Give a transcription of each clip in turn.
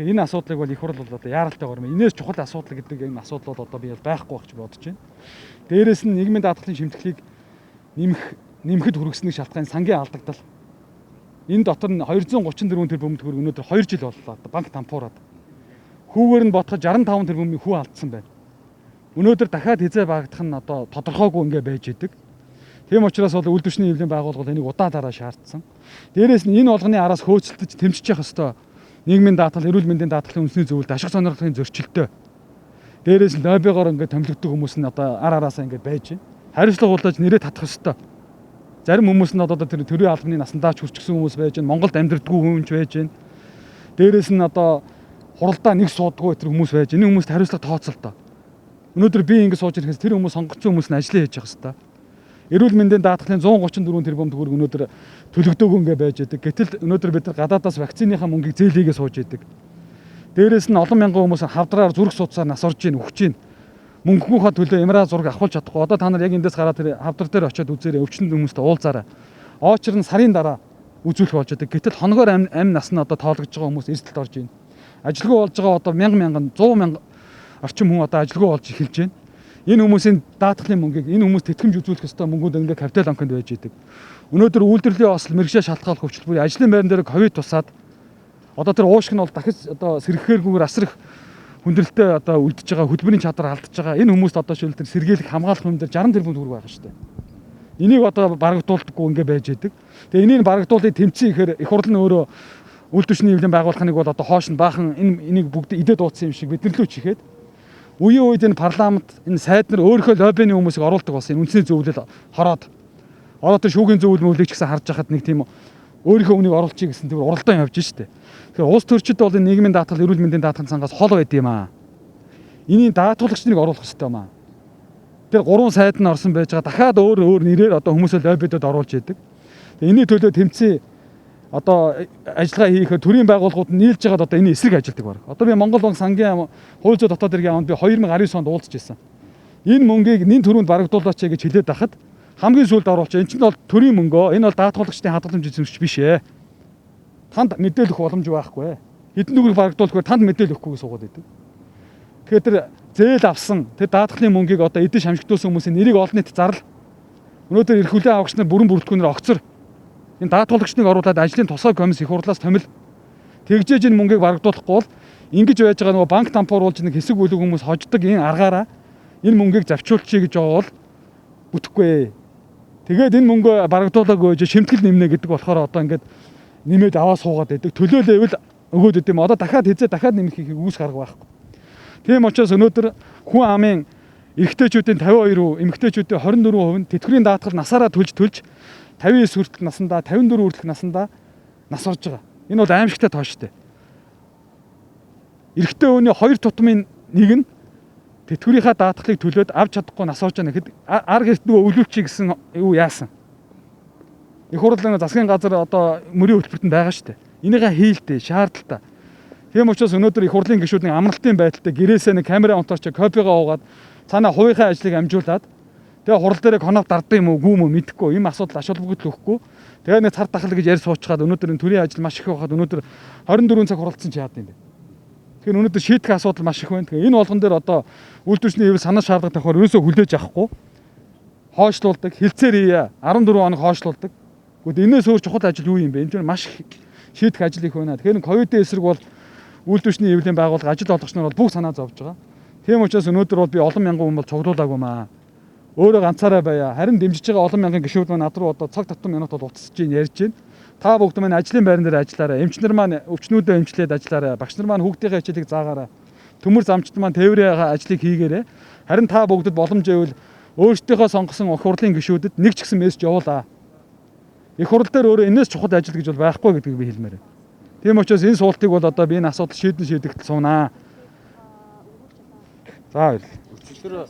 Тэгээ энэ асуудлыг бол их хурл бол одоо яаралтай гормоо. Энээс чухал асуудал гэдэг энэ асуудал бол одоо би бол байхгүй байх ч бодож байна. Дээрээс нь нийгмийн даатгалын шимтгэлийг нэмэхэд хүргэсний шалтгаан сангийн алдагдал. Энэ дотор нь 234 тэрбум төгрөг өнөөдөр 2 жил боллоо. Банк тампуураад. Хүүгээр нь бодоход 65 тэрбумын хүү алдсан байна. Өнөөдөр дахиад хизээ багтах нь одоо тодорхойгүй ингээ байж идэг. Тийм учраас бол үйлдвэрчний хэвлэлийн байгууллага энийг удаа дараа шаардсан. Дээрээс нь энэ болгоны араас хөөцөлдөж тэмцэж явах ёстой нийгмийн даатгал, эрүүл мэндийн даатгалын үндэсний зөвлөлд ашиг сонирхлын зөрчилтэй. Дээрээс нь лоббигоор ингээ томилогддог хүмүүс нь одоо ар араасаа ингээ байж байна. Хариуцлага уулзаж нэрээ татах ёстой. Зарим хүмүүс нь одоо тэр төрийн албаны насандаа ч хүрчихсэн хүмүүс байж байна. Монголд амьдэрдэггүй хүн ч байж байна. Дээрээс нь одоо хуралдаа нэг суудгүй тэр хүмүүс байж. Энэ хүмүүст хариуцлага тооцолдоо. Өнөөдөр би ингэ сууж ирэхээс тэр хүмүүс сонгогдсон хүмүүс нь ажлаа хийж явах ёстой. Эрүүл мэндийн даатгалын 134 тэрбум төгрөг өнөөдөр төлөгдөөгүй ингэ байж байдаг. Гэтэл өнөөдөр бид нар гадаадаас вакциныхаа мөнгийг зээл хийгээ сууж идэг. Дээрээс нь олон мянган хүмүүс хавдраар зүрх судсаар нас орж ийн, үхэж ийн. Мөнгөхийнхаа төлөө эмра зураг авахулж чадахгүй. Одоо та нар яг эндээс гараад тэр хавдар дээр очиод үзээрэй, өвчтөнд хүмүүстэй уулзаарай. Очор нь сарын дараа үзүүлэх болж байдаг. Гэтэл хоногоор амь нас нь одоо тоологдож байгаа хүмүүс эрсдэлд орж ийн. Ажилгүй болж байгаа одоо мянга мянган 100 мянга орчим хүн одоо ажилгүй болж эхэлж байна. Энэ хүмүүсийн даатгалын мөнгийг энэ хүмүүс тэтгэмж үзүүлэх ёстой мөнгүүд ингээ капитал банкнд байж идэг. Өнөөдөр үйлдвэрлэлийн осол мэрэгшээ шалтгааллах хөвчл буюу ажлын байран дээр ковид тусаад одоо тэр уушг нь бол дахиж одоо сэргэхээргүйгээр асар их хүндрэлтэй одоо үлдэж байгаа, хөдөлмөрийн чадвар алдаж байгаа. Энэ хүмүүст одоо шил тэр сэргийлэх хамгаалах юм дээр 60 тэрбум төгрөг байгаа шүү дээ. Энийг одоо барагдуулдаггүй ингээ байж идэг. Тэгээ энийг барагдуулыг тэмцэн ихээр их хурл нь өөрөө үйлдвэрчний хэвлэлийн байгууллагыг бол одоо хоош нь баахан энэ энийг бүгд идэ дуудсан юм шиг бид нар лүү чихээд үеийн үед энэ парламент энэ сайд нар өөрийнхөө лоббины хүмүүсийг оруулдаг болсон. Энэ үндэсний зөвлөл хороод ороод тэр шүүхийн зөвлөл мөвлийг ч гэсэн харж хахад нэг тийм өөрийнхөө үнийг оруулчих гэсэн тийм уралдаан явж штэ. Тэгэхээр улс төрчид бол энэ нийгмийн даатгал, эрүүл мэндийн даатгалын цангаас хол байд юм аа. Энийг даатгуулагч нарыг оруулах хэрэгтэй юм аа. Тэр гурван сайд нь орсон байж байгаа. Дахиад өөр өөр нэрээр одоо хүмүүсээ лоббидод оруулж идэг. Энэний төлөө тэмцэн одоо ажиллагаа хийхээр төрийн байгууллагууд нь нийлж байгаад одоо энэ эсрэг ажилладаг баг. Одоо би Монгол Банк сангийн хууль зүйн дотоод хэргийн аманд би 2019 онд уулзч ирсэн. Энэ мөнгийг нин төрөнд барагдуулаач гэж хэлээд байхад хамгийн сүүлд оруулж энэ чинь бол төрийн мөнгөө. Энэ бол даатгуулагчдын хадгаламж эзэмшигч биш ээ. Танд мэдээлэх боломж байхгүй. Хэдэн төгрөг барагдуулахаар танд мэдээлэл өгөхгүй суугаад идэв. Тэгэхээр тэр зээл авсан тэр даатгалын мөнгийг одоо эдэн шамшигдуулсан хүмүүсийн нэрийг олон нийт зарл. Өнөөдөр эрх хүлээн авагч нар бүрэн бүрэлдэхүүнээр огцор энэ даатгуулагчныг оруулаад ажлын тусгай комисс их хурлаас томил тэгжээж энэ мөнгийг барагдуулахгүй бол ингэж байж байгаа нөгөө банк дампууруулж нэг хэсэг бүлэг хүмүүс хождог энэ аргаараа энэ мөнгийг завчуулчихъя гэж байгаа бол бүтэхгүй. Тэгээд энэ мөнгөө барагдуулаагүй гэж шимтгэл нэмнэ гэдэг болохоор одоо ингээд нэмээд аваа суугаад байдаг. Төлөөлөөвэл өгөөд идэм. Одоо дахиад хизээ дахиад нэмэх хийхийг үүс гарга байхгүй. Тийм учраас өнөөдөр хүн амын эрэгтэйчүүдийн 52%, эмэгтэйчүүдийн 24% нь тэтгэврийн даатгал насаараа төлж 59 хүртэлх насандаа, 54 хүртэлх насандаа нас орж байгаа. Энэ бол аимшигтай тоо шүү дээ. Эрэгтэй хүний 2 тутмын нэг нь тэтгэврийнхаа даатгалыг төлөөд авч чадахгүй нас орж байгаа гэхэд ар гэрт нөгөө өвлүүлчихье гэсэн юу яасан. Их хурл засгийн газар одоо мөрийн хөтөлбөрт нь байгаа шүү дээ. Энийгээ хийлдэ, шаардлагатай. Тийм учраас өнөөдөр их хурлын гишүүд нэг амралтын байдалтай гэрээсээ нэг камера онтоорч кофегаа уугаад цаанаа хувийнхаа ажлыг амжуулаад тэгээ хурал дээрээ коноп дардсан юм уу гүү мө мэдэхгүй юм асуудал ач холбогдол өгөхгүй. Тэгээ нэг цар тахал гэж ярьж суучгаад өнөөдөр энэ төрийн ажил маш их байхад өнөөдөр 24 цаг хуралдсан чи яад юм бэ? Тэгэхээр өнөөдөр шийдэх асуудал маш их байна. Тэгээ энэ болгон дээр одоо үйлдвэрчний хэвлэл санаа шаардлага тавихаар ерөөсөө хүлээж авахгүй хойшлуулдаг, хилцээр хийе 14 хоног хойшлуулдаг. Гэхдээ энээс өөр чухал ажил юу юм бэ? Энэ чинь маш их шийдэх ажил их байна. Тэгэхээр ковидын эсрэг бол үйлдвэрчний хэвлэлийн байгууллага ажил олгогч нар бол бүх санаа зовж байгаа. Тийм учраас өнөөдөр бол би олон мянган хүн бол цуглуулаагүй маа. Өөрөө ганцаараа байя. Харин дэмжиж байгаа олон мянган гишүүд маань над руу одоо цаг татан минут бол утасж гин ярьж гин. Та бүгд маань ажлын байран дээр ажиллаарай. Эмчнэр маань өвчнүүдээ эмчлээд ажиллаарай. Багш нар маань хүүхдийнхээ хичээлийг заагаарай. Төмөр замчд маань тээврийн ажлыг хийгээрэй. Харин та бүгдэд боломж байвал өөрсдийнхөө сонгосон их хурлын гишүүдэд нэг ч гэсэн мессеж явуулаа. Их хурл дээр өөрөө энэс чухал ажил гэж бол байхгүй гэдгийг би хэлмээр байна. Тийм учраас энэ суултыг бол одоо би энэ асуудал шийдэн шийдэгдэл суунаа. За баярлалаа. Өчигдөр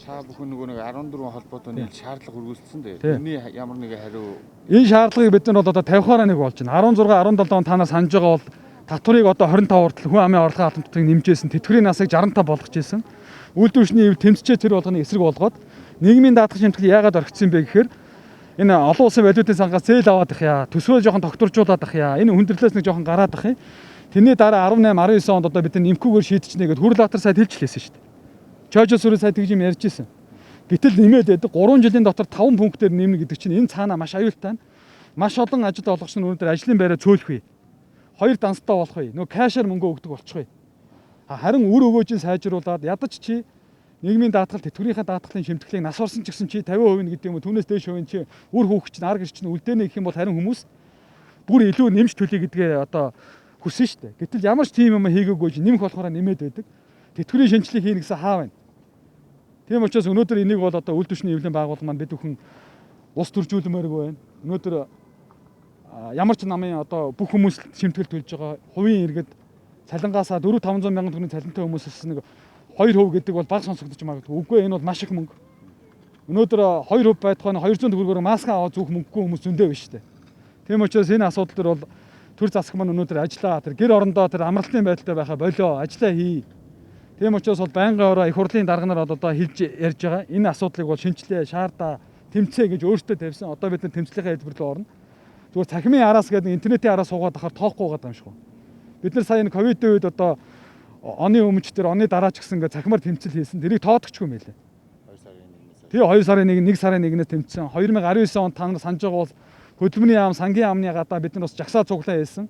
та бүхэн нөгөө нэг 14 холбоотой нийл шаардлага өргөссөн дээ. Тийм. Энэний ямар нэгэн хариу Энэ шаардлагыг бид нар бол одоо 50-аараа нэг болж байна. 16 17 он та нар санаж байгаа бол татварыг одоо 25 хүртэл хүн амын орлогын албан нэмжээсэн, тэтгэврийн насыг 65 болгож ирсэн. Үйлдвэрчний хэв тэмцчээ тэр болгоны эсрэг болгоод нийгмийн даатгал шимтгэл яагаад орхисон бэ гэхээр энэ олон улсын валютын сангаас зээл аваад ах яа, төсвөө жоохон тогтворжуулаад ах яа, энэ хүндрэлээс нэг жоохон гараад ах юм. Тэрний дараа 18 19 онд одоо бид нар нэмэхгүйгээр шийдчихнэ гэдээ Хүрл Баатар сайд хэлж хэлсэн шүү дээ. Чойжо сүрэн сайд тэгж юм ярьж исэн. Гэтэл нэмээд байдаг 3 жилийн дотор 5 пунктээр нэмнэ гэдэг чинь энэ цаанаа маш аюултай. Маш олон ажил олгогч нар өнөөдөр ажлын байраа цөөлөх үе. 2 данстай болох үе. Нөгөө кэшээр мөнгө өгдөг болчих үе. Харин үр өгөөжийн сайжруулад ядаж чи нийгмийн даатгал тэтгэврийнхээ даатгалын шимтгэлийг нас орсон ч гэсэн чи 50% нь гэдэг юм уу түүнээс дээш хувийн чи үр хүүхд чинь ар гэр чинь үлдээнэ гэх юм бол харин хүмүүс бүр илүү нэмж төлөе гэдгээ одоо хүсэн шүү дээ. Гэтэл ямар ч тийм юм хийгээгүй чи нэмэх болохоор нэмээд байдаг. Тэтгэврийн шинжилгээ хийнэ гэсэн хаа байна. Тийм учраас өнөөдөр энийг бол одоо үйл түвшний эвлэн байгууллага маань бид бүхэн улс төржүүлмээргүй байна. Өнөөдөр ямар ч намын одоо бүх хүмүүс шимтгэл төлж байгаа хувийн иргэд цалингаасаа 4 500 мянган төгрөгийн цалинтай хүмүүсээс нэг 2% гэдэг бол бага сонсогдож магадгүй. Үгүй энэ бол маш их мөнгө. Өнөөдөр 2% байтугай нь 200 төгрөгөөр маска аваад зүүх мөнгөгүй хүмүүс зөндөө биш үү? Тийм учраас энэ асуудал дээр бол төр засаг маань өнөөдөр ажиллаа тэр гэр орондоо тэр амралтын байдалтай байхаа болио ажиллаа хий. Тийм учраас бол байнгын ороо их хурлын дарга нар одоо хэлж ярьж байгаа. Энэ асуудлыг бол шинчлээ, шаардаа, тэмцээ гэж өөртөө тавьсан. Одоо бид нар тэмцлийнхээ хэлбэр рүү орно. Зүгээр цахимын араас гэдэг интернетийн араас суугаад ахаар тоохгүй байгаа юм шиг. Бид нар сая энэ ковидын үед одоо оны өмнөч тэр оны дараа ч гэсэн ингээ цахимаар тэмцэл хийсэн. Тэрийг тоодогчгүй юм байлээ. 2 сарын 1-ээс. Тэгээ 2 сарын 1, 1 сарын 1-ээс тэмцсэн. 2019 онд та нар санаж байгаа бол хөдөлмөрийн яам, сангийн яамны гадаа бид нар бас жагсаа цуглаа хийсэн.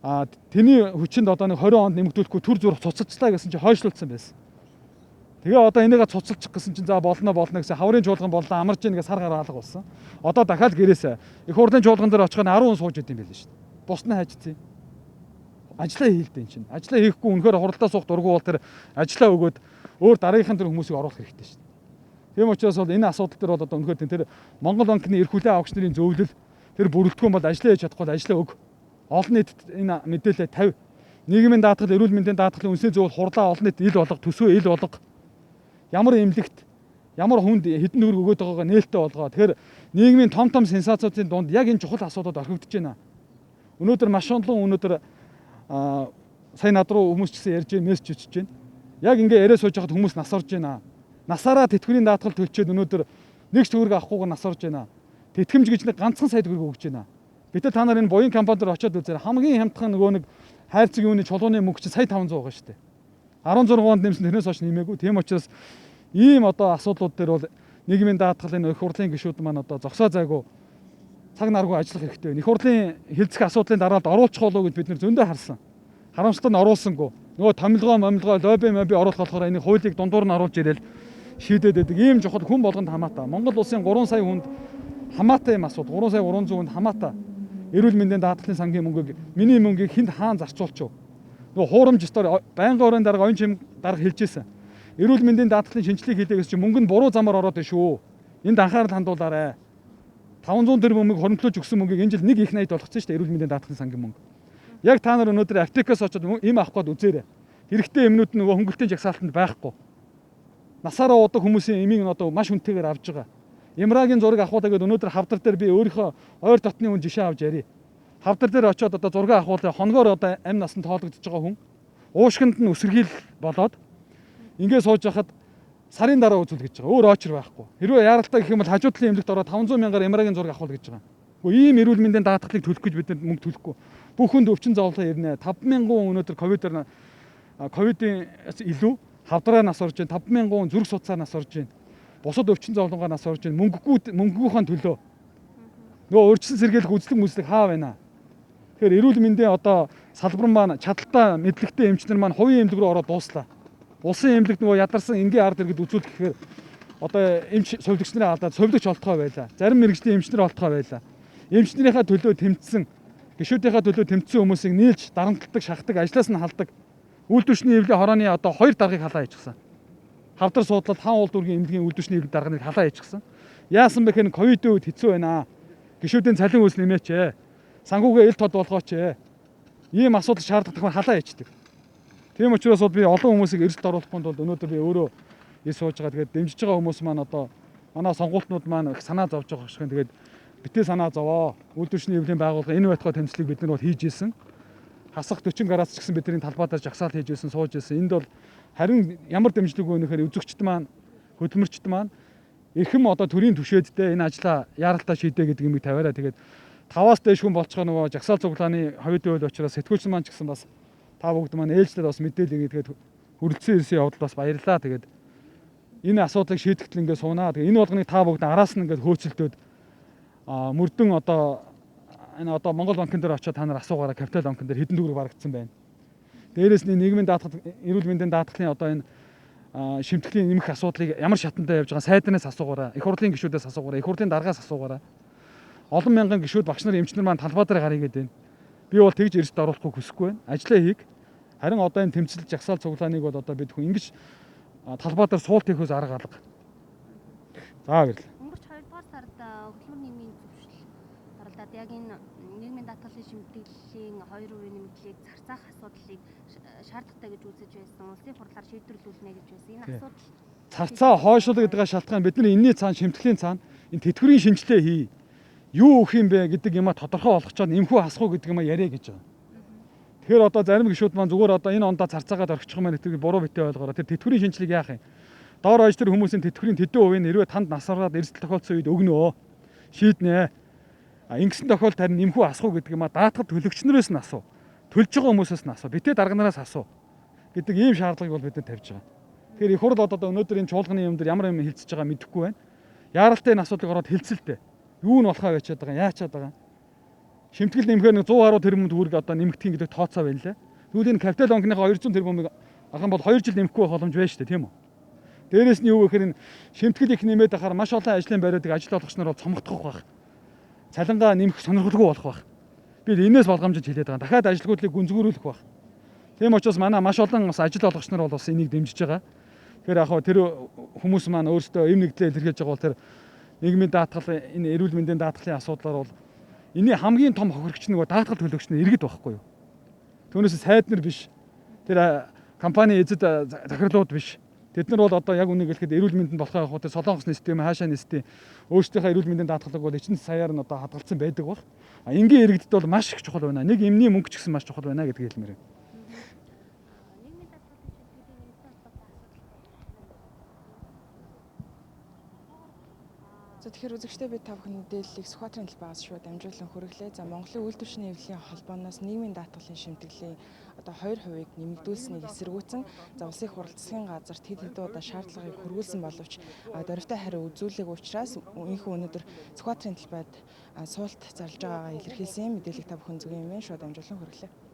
А тэрний хүчинд одоо нэг 20 онд нэмэгдүүлэхгүй төр зүрх цуцалчлаа гэсэн чинь хойшлуулсан байсан. Тэгээ одоо энийгээ цуцалчих гэсэн чинь за болно болно гэсэн хаврын чуулган боллоо амарч ийн гэж сар гараа алга болсон. Одоо дахиад гэрээсээ их хурлын чуулган дээр очиход 10 хүн сууж идэм байл шүү дээ. Бус нь хайжцیں۔ Ажлаа хийлдэ эн чинь. Ажлаа хийхгүй үнэхээр хуралдаа суух дургу бол тэр ажлаа өгөөд өөр дараагийнхын тэр хүмүүсийг оруулах хэрэгтэй шүү дээ. Тийм учраас бол энэ асуудал дээр бол одоо үнэхээр тэр Монгол банкны эрх хүлээн авагч нарын зөвлөл тэр бүрэлдэхүүн бол ажлаа хийж чадахгүй бол ажлаа өг. Олон нийтэд энэ мэдээлэлээ 50 нийгмийн даатгал, эрүүл мэндийн даатгалын үндсийн зөвлөл хурлаа олон нийт ил болго, төсвөө ил болго. Ямар эмнэлэгт ямар хүнд хэдэн төгрөг өгөөд байгаагаа нээлттэй болгоо. Тэгэхээр нийгмийн том том сенсацуудын дунд яг энэ чухал асуудууд орхигдож байна. Өнөөдөр маш олон өнөөдөр сая над руу хүмүүс ч гэсэн ярьж байна, мессеж бичиж байна. Яг ингээ яриа сууж байхад хүмүүс нас орж байна. Насаараа тэтгэврийн даатгал төлчөөд өнөөдөр нэг ч төгрөг авахгүйгээр нас орж байна. Тэтгэмж гэж нэг ганцхан сая төгрөг өгч байна. Гэтэл та нар энэ буян компани дээр очиод үзээрэй. Хамгийн хямдхан нөгөө нэг хайрцаг юуны чулууны мөнгө чинь сая 500 байгаа шүү дээ. 16 онд нэмсэн тэрнээс хойш нэмээгүй. Тийм учраас ийм одоо асуудлууд дээр бол нийгмийн даатгалын их хурлын гишүүд маань одоо зогсоо зайгүй цаг наргүй ажиллах хэрэгтэй байна. Их хурлын хилцэх асуудлын дараалд оруулах болов гэж бид нэр зөндөө харсан. Харамсалтай нь оруулсангүй. Нөгөө томилгоо, момилгоо, лобби, моби оруулах болохоор энэ хуулийг дундуур нь оруулж ирэл шийдээд байдаг. Ийм чухал хүн болгонд хамаатай. Монгол улсын 3 сая хүнд хамаатай юм асуудал. 3 сая 300 хүнд хамаатай. Эрүүл мэндийн даатгалын сангийн мөнгийг миний мөнгийг хүнд хаан зарцуулчих вэ? Нөгөө хуурамч ёсоор байнгын орон дарга оюун чим дарга хэлж ирсэн. Эрүүл мэндийн даатгалын шинжилгээ хийлээ гэсэн чинь мөнгө нь буруу замаар ороод байна шүү. Энд анхаарал хандуулаарай. 500 тэрбум мөнгө хоримтлуулж өгсөн мөнгийг энэ жил нэг их 80 болгоцсон шүү дээ эрүүл мэндийн даатгалын сангийн мөнгө. Яг та нар өнөөдөр аптекаас очиод эм авах гээд үзээрэй. Хэрэгтэй эмнүүд нь нөгөө хөнгөлтийн жагсаалтанд байхгүй. Насаараа удаг хүмүүсийн эмийг нь одоо маш хүнтэйгээр авж байгаа. Ямрагийн зураг авахулаа гэдээ өнөөдөр хавдар дээр би өөрийнхөө ойр дотны хүн жишээ авч ярив. Хавдар дээр очиод одоо зураг авахулаа хоногоор одоо амь насанд тоологдож байгаа хүн уушгинд нь өсөрхийл болоод ингээ сууж байхад сарын дараа үзүүл гэж байгаа. Өөр очр байхгүй. Хэрвээ яаралтай гэх юм бол хажуу талын эмнэлэгт ороод 500 мянгаар ямрагийн зураг авахул гэж байгаа. Гэхдээ ийм эрүүл мэндийн даатгалыг төлөх гэж бид нар мөнгө төлөхгүй. Бүх хүнд өвчин зовлон ирнэ. 5000 хүн өнөөдөр ковидоор ковидын илүү хавдраа нас орж байна. 5000 хүн зүрх судсаар нас орж байна. Бусад өвчин зовлонгоор нас орж байна. Мөнгөгүйхэн төлөө. Нөгөө урьдчилан сэргийлэх үзлэг мүзлэг хаа байна? Тэгэхээр эрүүл мэндийн одоо салбар маань чадaltaа мэдлэгтэй эмчнэр маань хувийн эмнэлэг рүү ороод дууслаа. Улсын эмнэлэгт нөгөө ядарсан энгийн ард иргэд үзүүлэх гэхээр одоо эмч совилогч нарын алдаад совилогч олтгой байлаа. Зарим мэрэгжлийн эмчнэр олтгой байлаа. Эмчнэрийнхаа төлөө тэмцсэн, гишүүдийнхаа төлөө тэмцсэн хүмүүсийг нийлж дарамталдаг, шахдаг, ажлаас нь халдаг. Үйлдвэрчний эвлийн хорооны одоо 2 даргаыг халаа хийчихсэн. Хавдар суудлал хаан уул дүүргийн эмнэлгийн үйлдвэрчний эвлэл дарганыг халаа хийчихсэн. Яасан бэ гэхээр ковидын үед хэцүү байна. Гишүүдийн цалин үйлс нэмээч ээ. Санхүүгээ ил тод болгооч ээ. Ийм асуудал шаардлагатай тохиол халаа хийчихдэг. Тийм учраас бол би олон хүмүүсийг эрсдэлд оруулахгүй тулд өнөөдөр би өөрөө ил сууж байгаа. Тэгээд дэмжиж байгаа хүмүүс маань одоо манай сонгуультнууд маань их санаа зовж байгаа хэрэг. Тэгээд битээ санаа зовоо. Үйлдвэрчний эвлийн байгууллага энэ байтугай тэмцлийг бид нар бол хийж исэн. Хасах 40 гараас ч гэсэн бидний талбай дээр жагсаал хийж исэн, сууж исэн. Энд бол харин ямар дэмжлэг вэ гэхээр үзэгчд маань, хөдөлмөрчд маань эрхэм одоо төрийн түшээдтэй энэ ажлаа яаралтай шийдэ гэдэг юмыг тавиараа. Тэгээд 5-аас дээш хүн болцохоо нөгөө жагсаал цуглааны ховидын хууль учраас сэтгүүлч маань ч гэсэн бас та бүгд маань ээлжлээд бас мэдээлэл ингээд хүрэлцэн ирсэн явдал бас баярлалаа. Тэгээд энэ асуудлыг шийдэхтэл ингээд суунаа. Тэгээд энэ болгоныг та бүгд араас нь ингээд хөөцөлдөөд мөрдөн одоо энэ одоо Монгол банкн дээр очиод та нар асуугаараа Капитал банкн дээр хэдэн төгрөг барагдсан байна. Дээрээс нь нийгмийн даатгал, эрүүл мэндийн даатгалын одоо энэ шимтгэлийн нэмэх асуудлыг ямар шатантай явж байгаа сайднаас асуугаараа, их хурлын гишүүдээс асуугаараа, их хурлын даргаас асуугаараа. Олон мянган гишүүд, багш нар, эмч нар маань талбай дээр гарыг гэдэг. Би бол тэгж эрсд оруулахгүй хүсэхгүй байна. Ажлаа хийх. Харин одоо энэ тэмцэл жагсаал цуглааныг бол одоо бид хүн ингэж талбай дээр суулт хийхээс арга алга. За баярлалаа. Өнгөрч 2 дугаар сард хөдөлмөр нийгмийн зөвшөөрөл зарлаад яг энэ нийгмийн даатгалын шимтгэлийн 2% нэмэгдлийг зарцаах асуудлыг шаардлагатай гэж үзэж байсан. Улсын хурлаар шийдвэрлүүлнэ гэж байсан. Энэ асуудал зарцаа хойшуулах гэдэг шалтгаан бид нар энэний цаана шимтгэлийн цаана энэ тэтгэврийн шинжилгээ хий. Юу өгөх юм бэ гэдэг юма тодорхой болгочоод нэмхүү хасах уу гэдэг юма яриа гэж байгаа. Тэгэхээр одоо зарим гишүүд маань зүгээр одоо энэ ондоо зарцаагаад орчих юм байна гэдэг буруу битээ ойлгоорой. Тэр тэтгэврийн шинжилгээг яах юм? Доор хойш тэр хүмүүсийн тэтгэврийн тэдэн хувийг хэрвээ танд насвараад эрсдэл тохиолдсон үед өгнө. Шийднэ. Ингэсэн тохиолдолд харин нэмхүү асах уу гэдэг юма даатгал төлөгч нарээс нь асуу. Төлж байгаа хүмүүсээс нь асуу. Битээ дарга нараас асуу гэдэг ийм шаардлагыг бол бид нар тавьж байгаа. Тэгэхээр их хурл одоо өнөөдөр энэ чуулганы юм дээр ямар юм хилцэж байгаа мэдэхгүй байна. Яаралтай энэ асуудлыг ороод хилцэлтэй. Юу нь болохоо байчаад байгаа, яачаад байгаа. Шимтгэл нэмэхээр нэг 100 гаруй тэрбум төгрөг одоо нэмэгдэх гэдэг тооцоо байна лээ. Тэгвэл энэ Капитал банкныхаа 200 тэрбумыг ахын бол 2 жил нэмэхгүй байх боломж байна шүү дээ, тийм үү? Дээрээс нь юу гэхээр энэ шимтгэл их нэмээд ахаар маш олон ажлын байруудыг ажил олгогч нар бол цомгдох байх. Цалингаа нэмэх сонирхолгүй болох байх. Би энээс болгоомжид хэлээд байгаа. Дахиад ажилгүйдлийг гүнзгийрүүлэх байх. Тийм учраас манай маш олон бас ажил олгогч нар бол бас энийг дэмжиж байгаа. Тэгэхээр яг хөө тэр хүмүүс маань өөрсдөө эм нэгдлээ илэрхийлж байгаа бол тэр нийгмийн даатгал, энэ эрүүл мэндийн даатгалын асуудлаар бол энэний хамгийн том хохирогч нөгөө даатгал төлөгч нь иргэд байхгүй юу? Түүнээс сайд нар биш. Тэр компани эзэд захирлууд биш. Тэд нар бол одоо яг үнийг хэлэхэд эрүүл мэндэнд болохоо яг тэр Солонгос нийстэй юм хаашаа нийстэй өөрсдийнхөө эрүүл мэндийн даатгалыг бол 9 саяар нь одоо хадгалсан байдаг баг. А энгийн иргэдэд бол маш их чухал байна. Нэг эмний мөнгө ч гэсэн маш чухал байна гэдгийг хэлмээр байна. Нийгмийн даатгалын шимтгэлийн нэмэгдсэн холбоотой асуудал. За тэгэхээр үзэгчдээ бид та бүхэн мэдээллийг Сүхбаатарын талбайгаас шууд дамжуулан хүргэлээ. За Монголын үйлдвэрчний эвлэлийн холбооноос нийгмийн даатгалын шимтгэлийн одоо 2%-ийг нэмэгдүүлсэнийг эсэргүүцэн за улсын их хурал засгийн газарт хэд хэдэн удаа шаардлагыг хүргүүлсэн боловч дөрвтэй хариу үзүүлээгүй учраас энэхүү өнөөдөр Сүхбаатарын талбайд суулт зарлж байгаагаа илэрхийлсэн мэдээллийг та бүхэн зүгийн юм шууд дамжуулан хүргэлээ.